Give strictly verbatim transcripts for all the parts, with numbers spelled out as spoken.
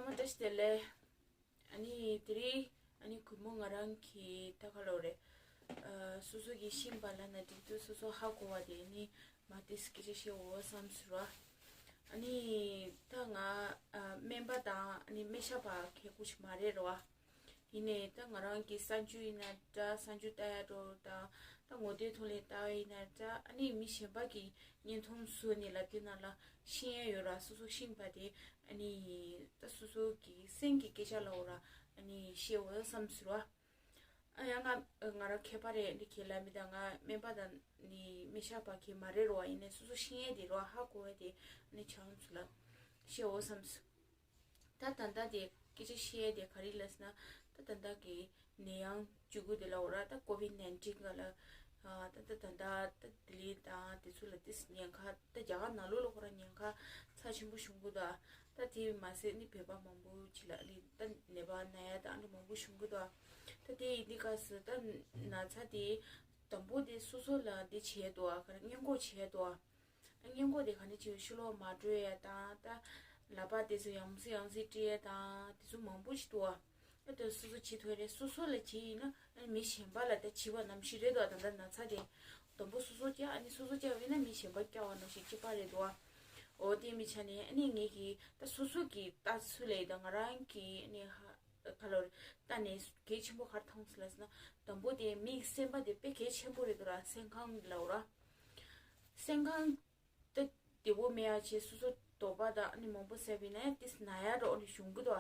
ཚང་མ་བཀྲ་ཤིས་བདེ་ལེགས། ཨ་ནི་དེ་རིང་ཨ་ནི་གུས་མོ་ང་རང་གི་ད་ག་ལོ་རེད། ཨ་སོ་སོ་གི་ཤེས་པ་ལབ་ན་འགྲིག་འདུག་སོ་སོ་ཧ་གོ་བ་དེ་ཨ་ནི་མ་དེ་སྐད་ཆ་བཤད་འོ་བསམ་ཟེར་བ། ཨ་ནི་ད་ང་ཨ་སྨན་པ་དང་ཨ་ནི་སྨན་ཞབས་པ་གི་སྐུ་ཞིག་མ་རེད་རོ། ཡིན་ནའི་ད་ང་རང་གི་གསར་འགྱུར་ཡིན་ན་འདྲ། གསར་འགྱུར་ལྟ་ཡ་འགྲོ་དང་ད་ངོ་དེབ་ཐོག་ལ་ལྟ་བ་ཡིན་ན་འདྲ། ཨ་ནི་མི་གཞན་པ་གི་བརྙན་ཐུང་བཟོས་ནས་ལབ་དེ་ནང་ལ་ཤེས་ཡ་ཡོད་ར། སོ་སོ་ཤེས་པ་དེ་ཨ་ནི་ད་སོ་སོ་གི་སེམས་ཀྱི་སྐད་ཆ་ལབ་འོ་ར། ཨ་ནི་བཤད་འོ་བསམ་ཟེར་བ། ཨ་ཡང་ང་ང་རང་མཁས་པ་རེད་འདི་གས་ལབ་མི་ད་ང་སྨན་པ་དང་ནི་སྨན་ཞབས་པ་གས་མ་རེད་རོ། ཡིན་ནའི་སོ་སོ་ཤེས་ཡ་དེ་རོ། ཧ་གོ་བ་དེ་ཨ་ནི་ཆང་ཚུ་ལ་བཤད་འོ་བསམ་ཟེར། ད་ད་ལྟ་དེ་སྐད་ཆ་བཤད་ཡ་དེ་ག་རེ་ལབ་ཟེར་ན། ད་ད་ལྟ་གི་ནད་ཡམས་བཅུ་དགུ་དེ་ལ་འོ་ར། ད་ཀོ་ཝིད་ནའིན་ཊིན་ག་ལ་ཨ་ད་ད་ད་ད་ད་ལྡི་ལི་དང་དེ་ཚོ་ལ་ཏིས་ཉེན་ཁ། ད་རྒྱ་གར་ནང་ལོགས་ལ་ཁོ་རང་ཉེན་ཁ་ཚབས་ཆེན་པོ་བྱུང་གི་འདུག་ད་དེ་མ་ཟད་ནི་བོད་པ་མང་པོ་ཅིག་ལ་ལི་ད་ནད་པ་ན་ཡ་དང་ཨ་ནི་མང་པོ་བྱུང་གི་འདུག་ད་དེ་ཡིན་དུས་སྐབས་སུ་ད་ན་ཚ་དེ་དང་པོ་དེ་སོ་སོ་ལ་འདི་བྱས་འདུག་ག་རེ་སྔོན་འགོག་བྱས་འདུག་སྔོན་འགོག་དེ་ག་ནས་བྱས། ཕྱི་ལོགས་མ་འགྲོ་ཡ་དང་། ད་ལག་པ་དེ་ཚོ་ཡང་སེ་ཡང་སེ་བཀྲུ་ཡ་དང་དེ་ཚོ་མང་པོ་ཞིག་འདུག་ཨ་ད་སོ་སོ་བྱེད་ཐུབ་རེད། སོ་སོ་ལ་བྱེད་ཡིན་ན་ཨ་མི་གཞན་པ་ལ་ད་བྱེད་པ་ནང་བཞིན་རེད་འདུག་ད་ལྟ་ན་ཚ་དེ་དང་པོ་སོ་སོ་བཅག་ཨ་ནི་སོ་སོ་བཅག་པ་ཡིན་ན་མི་གཞན་པ་བཅག་པ་ནང་བཞིན་གཅིག་པ་རེད་འདུག་འོ་དེ་མི་ཆ་ནས་ཨ་ནི་ངེད་ཀྱིས་ད་སོ་སོ་གི་ལྟ་ཚུལ་ལས་ད་ང་རང་གི་ཨ་ནི་ཧ་ག་ལོར་ལྟ་ནས་གལ་ཆེན་པོ་ག་རེ་མཐོང་སོང་ལབ་ཟེར་ན། དང་པོ་དེ་མིའི་སེམས་པ་དེ་དཔེ་གལ་ཆེན་པོ་རེད་འདུག་ར། སེམས་ཁམས་ལབ་ར། སེམས་ཁམས་ད་བདེ་པོ་མེད་ཡ་བྱས་སོ་སོ་དོགས་པ་དང་ཨ་ནི་མང་པོ་ཟ་བས་ན་ཡང་ཏིས་ན་ཡ་འགྲོ་ནི་བྱུང་གི་འདུག་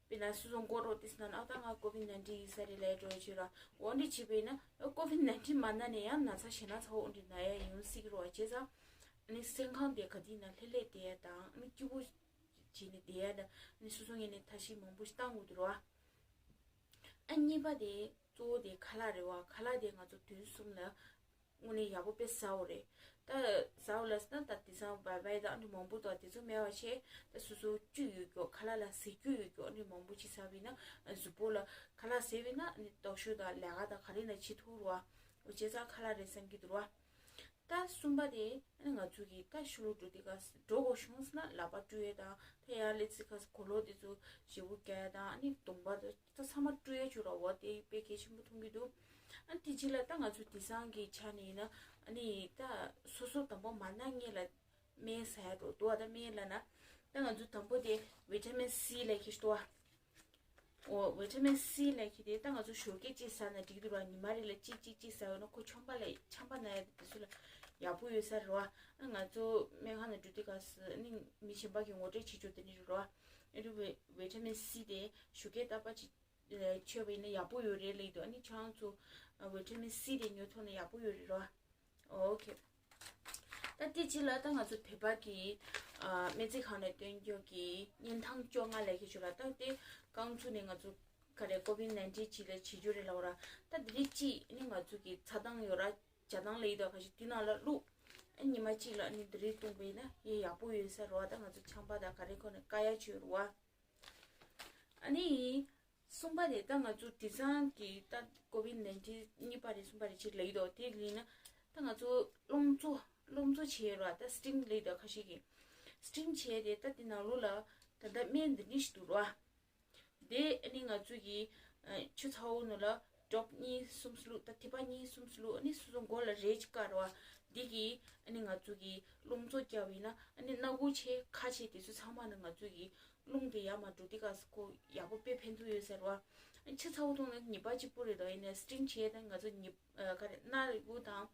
དཔེར་ན་སོ་སོ་མགོ་རོ་ཏིས་ན་ན་ཨ་ད་ང་ཀོ་ཝིད་ནའིན་ཊིན་ཡིན་ས་རེད་ལབ་འགྲོ་བྱས་ར། འོ་འདི་བྱས་པས་ན་ཀོ་ཝིད་ནའིན་ཊིན་མ་ན་ནས་ཡང་ན་ཚ་ཞེ་ན་ཚ་འོ་འདི་ན་ཡ་ཡོང་སྲིད་ཀྱི་རོ། བྱས་ཙང་ཨ་ནི་སེམས་ཁམས་དེ་ག་དུས་ན་ལྷོད་ལྷོད་བསྡད་ཡ་དང་ཨ་ནི་སྐྱིད་པོ་བྱས་ནས་བསྡད་ཡ་དང་ཨ་ནི་སོ་སོ་ངོས་ནས་ཐབས་ཤེས་མང་པོ་ཞིག་བཏང་དགོས་འདུག་ར། ཨ་གཉིས་པ་དེ་གཙོ་བོ་དེ་ཁ་ལག་རེད་བ། ཁ་ལག་དེ་ང་ཚོ་དུས་གསུམ་ལ་དངོས་གནས་ཡག་པོ་དཔེ་ཟ་འོ་རེད། ད་ཟ་འོ་ལ་ཟེར་ན་ད་དེང་སང་བའི་བའི་དང་ཨ་ནི་མང་པོ་དང་དེ་ཚོ་མེད་པ་བྱས། ད་སོ་སོ་བཅུད་ཡོད་རྒྱུ་ཁ་ལག་ལ་ཟས་བཅུད་ཡོད་རྒྱུ་ཨ་ནི་མང་པོ་ཅིག་ཟ་བས་ན་གཟུགས་པོ་ལ་ཁ་ལག་ཟས་བས་ན་ཨ་ནི་སྟོབས་ཤུགས་དང་ལས་ཀ་དང་ག་རེ་ན་བྱེད་ཐུབ་རོ་བ། འོ་བྱས་ཙང་ཁ་ལག་རེད་བསམ་གྱི་འདུག་རོ་བ། ད་གསུམ་པ་དེ་ཨ་ནི་ང་ཚོ་གི་ད་ཕྱི་ལོགས་འགྲོ་དུས་སྐབས་འགྲོ་དགོས་བྱུང་ཟེར་ན་ལག་པ་བཀྲུ་ཡས་དང་ད་ཡང་ལས་ཚིག་ཁ་གོ་ལོག་དེ་ཚོ་ཞེ་པོ་རྒྱག་ཡས་དང་ཨ་ནི་གདོང་པ་དང་ད་ཚང་མ་བཀྲུ་ཡས་བྱུང་ར་བ། དེ་དཔེ་གལ་ཆེན་པོ་མཐོང་གི་འདུག་ཨ་ནི་དེ་རྗེས་ལ་ད་ང་ཚོ་དེང་སང་གི་ཆ་ནས་ཡིན་ན་ཨ་ནི་ད་སོ་སོ་དང་པོ་མ་ན་སྔོན་ལ་སྨན་ཟ་ཡ་འགྲོ་འདུག་ཨ་ད་སྨན་ལབ་ན་ད་ང་ཚོ་དང་པོ་དེ་ཝི་ཊ་མིན་སི་ལབ་ཀྱི་འདུག་ཨ། འོ་ཝི་ཊ་མིན་སི་ལབ་ཀྱི་དེ་ད་ང་ཚོ་ཞོགས་ཀས་གཅིག་ཟ་ན་འགྲིག་འདུག་ར། ཉི་མ་རེ་ལ་གཅིག་གཅིག་གཅིག་ཟ་ཡོད་ན་ཁོ་ཆམ་པ་ལ་ཆམ་པ་ན་ཡ་དེ་ཚོ་ལ་ཡག་པོ་ཡོད་ས་རེད་བ། ཨ་ང་ཚོ་སྨན་ཁང་ནང་འགྲོ་དུས་སྐབས་སུ་ཨ་ནི་མི་གཞན་པ་གི་ངོ་སྤྲོད་བྱེད་ཆོག་དེ་འདྲ་རེད་བ། ཨ་ནི་ཝི་ཝི་ཊ་མིན་སི་དེ་ཞོགས་ཀས་རྟག་པར་ཅིག་མཆོད་པ་ཡིན་ན་ཡག་པོ་ཡོད་རེད་ལབ་འདུག་ཨ་ནི་ཁྱེད་རང་ཚོ་ཝི་ཊ་མིན་སི་དེ་ཉོ་ཐུབ་ན་ཡག་པོ་ཡོད་རེད་བ། ཨོ་ཁེ། ད་དེ་ཅི་ལ་ད་ང་ཚོ་བོད་པ་གི་ཨ་སྨན་རྩིས་ཁང་ནས་སྟོན་རྒྱུ་གི་གཉན་ཐང་བཅོ་ལྔ་ལབ་ཀྱི་ཆུ་ལ་ད་དེ་རྐང་ཚུགས་ནས་ང་ཚོ་ག་རེ་ཀོ་ཝིད་ནའིན་ཊིན་ཅིག་ལ་བྱེད་རྒྱུ་རེད་ལབ་ར། ད་དེ་རིགས་ཅིག་ནི་ང་ཚོ་གི་ཚ་ཐང་ཡོད་ར། ཇ་ཐང་ལ་ཡིད་དོ་ཁ་ཤས་དེ་ནང་ལ་བླུགས། ཨ་ཉི་མ་གཅིག་ལ་ནི་དེ་རིགས་བཏུང་པས་ན་ཡེ་ཡག་པོ་ཡོད་ས་རེད་བ། ད་ང་ཚོ་ཆམ་པ་དང་ག་རེ་ཁོ་ནས་དཀའ་ཡ་ཆུ་རེད་བ། ཨ་ནི། གསུམ་པ་དེ་ད་ང་ཚོ་དེང་སང་གི་ད་ཀོ་ཝིད་ནའིན་ཊིན་གཉིས་པ་རེད་གསུམ་པ་རེད་ཅིག་ལབ་ཀྱི་འདུག་དེ་ལབ་ན་ད་ང་ཚོ་རླུང་བཙོ་རླུང་བཙོ་བྱེད་རོགས། ད་སི་ཊིམ་ལབ་ཀྱི་འདུག་ཁ་ཤས་ཀྱིས་སི་ཊིམ་བྱས་ཏེ་ད་དེ་ནང་ལོགས་ལ་ད་ལྟ་སྨན་འདི་འདྲ་ཞིག་འདུག་རོགས། དེ་ཨ་ནི་ང་ཚོ་གི་ཆུ་ཚ་བོ་ནང་ལ་ཌོབ་གཉིས་གསུམ་བླུགས། ད་ཐིགས་པ་གཉིས་གསུམ་བླུགས། ཨ་ནི་སོ་སོ་མགོ་ལ་རས་ཅིག་བཀབ་རོགས། འདི་གིས་ཨ་ནི་ང་ཚོ་གི་རླུང་བཙོ་བརྒྱབ་པ་ཡིན་ན་ཨ་ནི་སྣ་ཁུག་བྱས་ཁ་བྱས་དེ་ཚོ་ཚང་མ་ནི་ང་ཚོ་གི་རླུང་དེ་ཡར་མར་འགྲོ་དུས་སྐབས་སུ་ཁོ་ཡག་པོ་དཔེ་ཕན་ཐོགས་ཡོད་ས་རེད་བ། ཆུ་ཚ་བོ་འཐུང་ན་ཉེས་པ་གཅིག་པོ་རེད་དོ། ཡིན་ནའི་སི་ཊིམ་བྱས་ན་ང་ཚོ་ཉེས་ག་རེ་སྣ་རིགས་དང་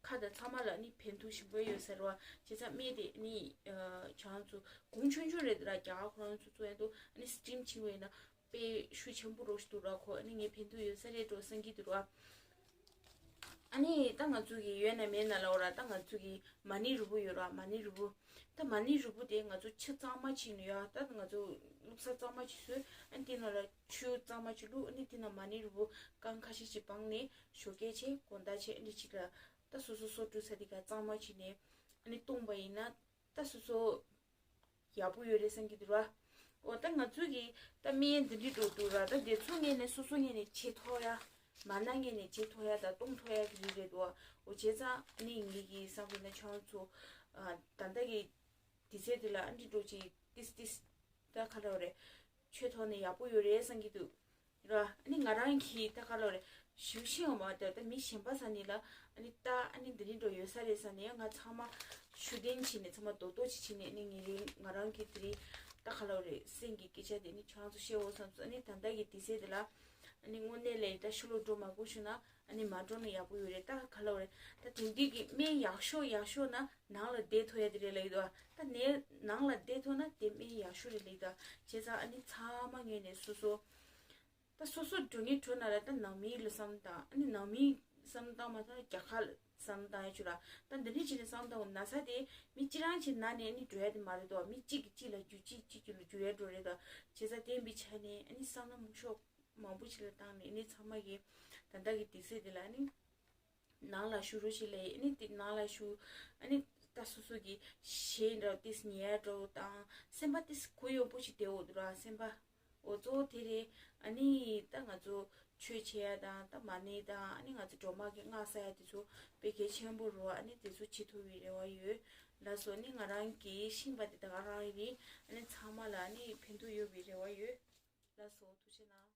ཁ་དང་ཚང་མ་ལ་ནི་ཕན་ཐོགས་ཞིམ་པོ་ཡོད་ས་རེད་བ། བྱས་ཙང་སྨན་དེ་ནི་ཁྱེད་རང་ཚོ་གོང་ཆུང་ཆུང་རེད་ར། རྒྱ་གར་ཁོ་རང་ཚོ་ཚོ་ཡན་དུ་ནི་སི་ཊིམ་བྱས་པ་ཡིན་ན་དཔེ་ཤུགས་ཆེན་པོ་རོ་ཞིག་འདུག་ར། ཁོ་ནི་ངས་ཕན་ཐོགས་ཡོད་ས་རེད་འགྲོ་བསམ་གྱི་འདུག་ར། ཨ་ནི་ད་ང་ཚོ་གི་ཡོད་ན་མེད་ན་ལབ་ར། ད་ང་ཚོ་གི་མ་ཎི་རིལ་བུ་ཡོད་ར། མ་ཎི་རིལ་བུ། ད་མ་ཎི་རིལ་བུ་དེ་ང་ཚོ་ཆུ་གཙང་མ་ཅིག་ནས་ཡ། ད་ང་ཚོ་བླུགས་ས་གཙང་མ་ཅིག་བཟོས། ཨ་ནི་དེ་ནང་ལ་ཆུ་གཙང་མ་ཅིག་བླུགས། ཨ་ནི་དེ་ནང་མ་ཎི་རིལ་བུ་རྐང་ཁ་ཤས་ཅིག་སྦངས་ནས་ཞོགས་ཀས་བྱས་དགོང་དག་བྱས་ཨ་ནི་ཅིག་ལ་ད་སོ་སོ་སོ་བཀྲུ་ས་དེ་ག་གཙང་མ་ཅིག་ནས་ཨ་ནི་བཏུང་པ་ཡིན་ན་ད་སོ་སོ་ཡག་པོ་ཡོད་རེད་བསམ་གྱི་འདུག་ར། འོ་ད་ང་ཚོ་གི་ད་སྨན་འདི་འདྲི་འགྲོ་འདུག་ར། ད་དེ་ཚོ་ངས་ནས་སོ་སོ་ངས་ནས་བྱེད་ཐོག་ཡ། མ་ན་ངས་ནས་བྱེད་ཐོག་ཡ་ད་བཏུང་ཐོག་ཡ་གི་རེད་འདུག་འོ་བྱས་ཙང་ནི་ངས་ཀྱི་བསམ་པ་ན་ཁྱོད་ཚོ་ཨ་ད་ལྟ་གི་དུས་ཚོད་འདི་ལ་ཨ་འདྲི་འགྲོ་ཅིག་ཏིས་ཏིས་ ད་ག་ལབ་རེད། ཆོས་ཐོག་ནས་ཡག་པོ་ཡོད་རེད་བསམ་གྱི་འདུག་ར། ཨ་ནི་ང་རང་གིས་ད་ག་ལབ་རེད། ཞུ་ཤེས་ཡོང་མ་འདུག་ད་མི་གཞན་པ་ས་ནས་ལ་ཨ་ནི་ད་ཨ་ནི་འདི་རིང་འགྲོ་ཡོད་ས་རེད་ས་ནས། ང་ཚང་མ་ཞུ་གཏན་བྱས་ནས་ཚང་མ་རྡོག་རྡོག་ཅིག་བྱས་ནས། ཨ་ནི་ངེད་རིང་ང་རང་གིས་དེ་རིང་ད་ག་ལབ་རེད། སེམས་ཀྱི་སྐད་ཆ་དེ་ནི་ཁྱོད་རང་ཚོ་བཤད་འོ་བསམ་སོང་། ཨ་ནི་ད་ལྟ་གི་དུས་ཚོད་དེ་ལ་ཨ་ནི་དངོས་གནས་ལས་ད་ཕྱི་ལོགས་འགྲོ་མ་དགོས་བྱུང་ན། ཨ་ནི་མ་འགྲོ་ན་ཡག་པོ་ཡོད་རེད། ད་ག་ལབ་རེད། ད་དེང་དུས་ཀྱི་སྨན་ཡག་ཤོས་ཡག་ཤོས་ན་ནང་ལ་བསྡད་ཐུབ་ཡ་དེ་རེད་ལབ་ཀྱི་འདུག་ད་ནས་ནང་ལ་བསྡད་ཐུབ་ན་དེ་སྨན་ཡག་ཤོས་རེད་ལབ་ཀྱི་འདུག་བྱས་ཙང་ཨ་ནི་ཚང་མ་ངོས་ནས་སོ་སོ། ད་སོ་སོ་འགྲོ་ངེས་འགྲོ་ན་ར། ད་ནང་མི་ལ་བསམ་བཏང་། ཨ་ནི་ནང་མི་བསམ་བཏང་མ་ཐག་རྒྱལ་ཁབ་ལ་བསམ་བཏང་ཡ་བྱུང་ར། ད་འདི་འདྲ་བྱས་ནས་བསམ་བཏང་། ན་ཚ་དེ་མི་གཅིག་རང་གཅིག་ན་ནས་ཨ་ནི་འགྲོ་ཡ་དེ་མ་རེད་དོ། མི་གཅིག་གིས་གཅིག་ལ་འགྱུར། གཅིག་གཅིག་གཅིག་ལ་འགྱུར་ཡ་འགྲོ་རེད་དོ། བྱས་ཙང་དེ་འདྲ་བྱས་ནས་ཨ་ནི་བསམ་བློ་མང་ཤོས་མང་པོ་ཞིག་ལ་བཏང་ནས། ཨ་ནི་ཚང་མ་གིས་ད་ལྟ་གི་དུས་ཚོད་དེ་ལ་ཨ་ནི་ནང་ལ་བཞུགས་རོགས་ཞེས་ལབ་ཡིན། ཨ་ནི་དེ་ནང་ལ་བཞུགས། ཨ་ནི་ད་སོ་སོ་གི་ཞེ་འདྲ་ཏིས་ཉལ་འགྲོ་དང་། སེམས་པ་ཏིས་གུ་ཡངས་པོ་ཞིག་བསྡད་འོ་འདུག་ར། སེམས་པ་འོ་གཙོ་བོ་དེ་རེད། ཨ་ནི་ད་ང་ཚོ་ཆོས་བྱེད་ཡ་དང་། ད་མ་ཎི་དང་། ཨ་ནི་ང་ཚོ་སྒྲོལ་མ་གི་སྔགས་བསགས་ཡ་དེ་ཚོ་དཔེ་གལ་ཆེན་པོ་རེད་བ། ཨ་ནི་དེ་ཚོ་བྱེད་ཐུབ་པའི་རེ་བ་ཡོད། ལགས་སོ། ཨ་ནི་ང་རང་གིས་ཤེས་པ་དེ་ད་ག་རང་རེད། ཨ་ནི་ཚང་མ་ལ་ཨ་ནི་ཕན་ཐོགས་ཡོད་པའི་རེ་བ་ཡོད། ལགས་སོ། ཐུགས་རྗེ་གནང་།